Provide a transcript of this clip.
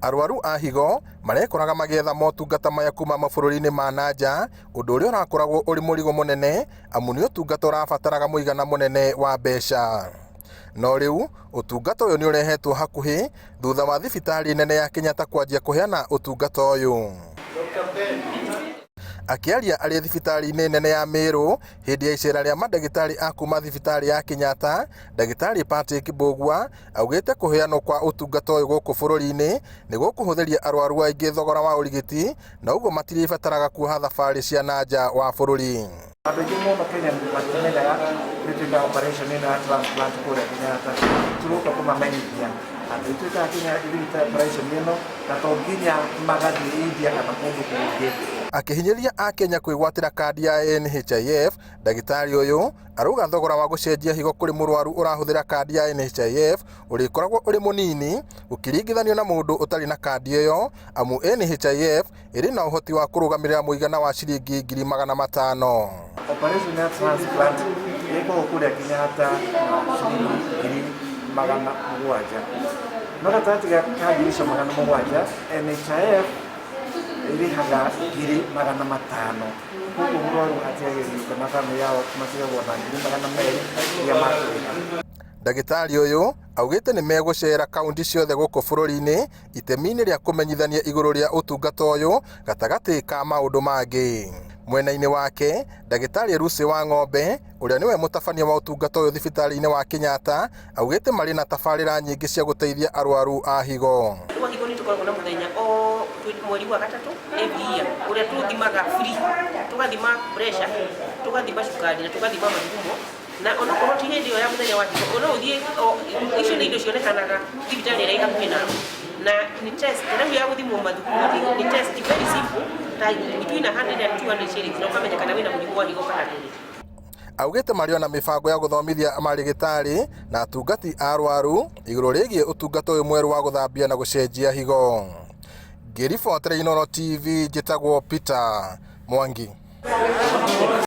Arwaru a higo marekoraga magĩetha motungata maya kuma mabũrũri-inĩ ma na nja, ũndũ ũrĩa ũrakoragwo ũrĩ mũrigo mũnene amu nĩ ũtungata ũrabataraga mũigana mũnene wa mbeca. No rĩu ũtungata ũyũ nĩ ũrehetwo hakuhĩ thutha wa thibitarĩ nene ya Kenyatta kwanjia kũheana ũtungata ũyũ. Akĩaria arĩ thibitarĩ-inĩ nene ya Meru hĩndĩ ya icera rĩa mandagĩtarĩ a kuma thibitarĩ ya Kenyatta, ndagĩtarĩ Patrick Mbũgua augĩte kũheanwo kwa ũtungata ũyũ gũkũ bũrũri-inĩ nĩ gũkũhũthĩria arwaru aingĩ thogora wa ũrigiti na ũguo matirĩbataraga kuoha thabarĩ cia na nja wa bũrũri. Andũ aingĩ mũno Kenya matimenyaga nĩ twĩkaga operation ĩno ya transplant kũrĩa Kenyatta. Tũroka kũmamenyithia atĩ nĩ twĩkaga Kenya operation ĩno na to nginya magathiĩ India kana kũndũ kũngĩ. Akĩhinyĩrĩria Akenya kwĩgwatĩra kandi ya NHIF, ndagĩtarĩ ũyũ arauga thogora wa gũcenjia higo kũrĩ mũrwaru ũrahũthĩra kandi ya NHIF ũrĩkoragwo ũrĩ mũnini ũkĩringithanio na mũndũ ũtarĩ na kandi ĩyo, amu NHIF ĩrĩ na ũhoti wa kũrũgamĩrĩra mũigana wa ciringi 500,000. Operation ya transplant ĩkagwo kũrĩa Kenyatta na ciringi 700,000. No gatagatĩ ka 700,000 NHIF ĩrĩhaga 500,000. Koguo mũrwaru atigagĩrĩrio kana bamĩrĩ yao matigagwo na 200,000 iria makũrĩha. Ndagĩtarĩ ũyũ augĩte nĩ megũcera kaunti ciothe gũkũ bũrũri-inĩ itemi-inĩ rĩa kũmenyithania igũrũ rĩa ũtungata ũyũ gatagatĩ ka maũndũ mangĩ. Mwena-inĩ wake, ndagĩtarĩ Lucy Wang'ombe ũrĩa nĩwe mũtabania wa ũtungata ũyũ thibitarĩ-inĩ wa Kenyatta augĩte marĩ na tabarĩra nyingĩ cia gũteithia arwaru a higo. Rwa higo nĩ tũkoragwo na mũthenya o mweri wa gatatũ every year ũrĩa tũthimaga free, tũgathima pressure, tũgathima cukari na tũgathima mathugumo, na onokorwo ti hĩndĩ ĩyo ya mũthenya wa higo no ũthiĩ, icio nĩ indo cionekanaga thibitarĩ ĩrĩa ĩ hakuhĩ nawe, na nĩ test rĩu ya gũthimwo mathugumo, nĩ test very simple ta between 100 and 200 shillings, na ũkamenya kana wĩna mũrimũ wa higo kana ndũrĩ. Augĩte marĩ ona mĩbango ya gũthomithia marĩgĩtarĩ na atungati a arwaru igũrũ rĩgiĩ ũtungata ũyũ mwerũ wa gũthambia na gũcenjia higo. Ngĩribotera Inooro TV, njĩtagwo Peter Mwangi.